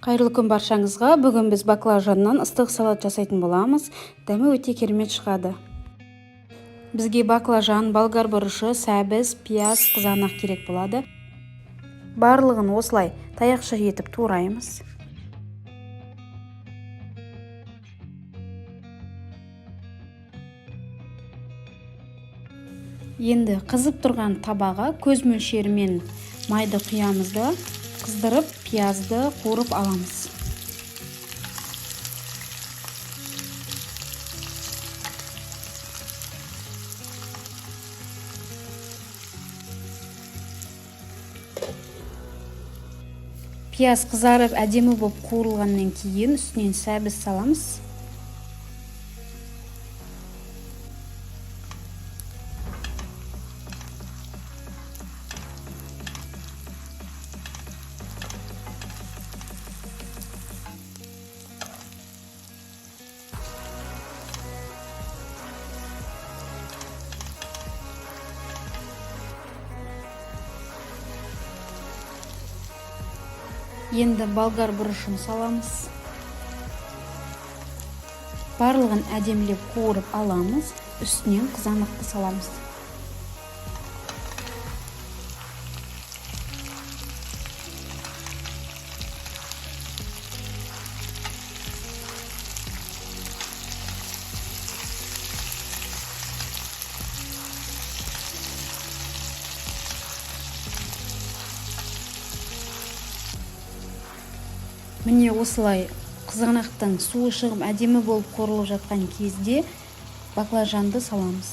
Қайырлы күн баршаңызға! Бүгін біз баклажаннан ыстық салат жасайтын боламыз. Дәмі өте керемет шығады. Бізге баклажан, болгар бұрышы, сәбіз, пияз, қызанақ керек болады. Барлығын осылай таяқша етіп тураймыз. Енді қызып тұрған табаға көз мөлшерімен майды құямыз да, қыздырып, пиязды қуырып аламыз. Пияз қызарып, әдемі болып қуырылғаннан кейін үстінен сәбіз саламыз. Енді болгар бұрышын саламыз. Барлығын әдемілеп қуырып аламыз, үстінен қызанақты саламыз. Міне, осылай қызанақтың суы шығып, әдемі болып қуырылып жатқан кезде баклажанды саламыз.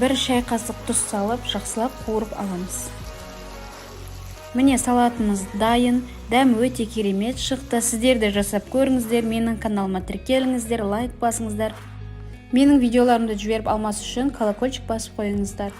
1 шай қасық тұз салып, жақсылап қуырып аламыз. Міне, салатымыз дайын, дәм өте керемет шықты. Сіздер де жасап көріңіздер, менің каналыма тіркеліңіздер, лайк басыңыздар. Менің видеоларымды жіберіп алмас үшін колокольчик басып қойыңыздар.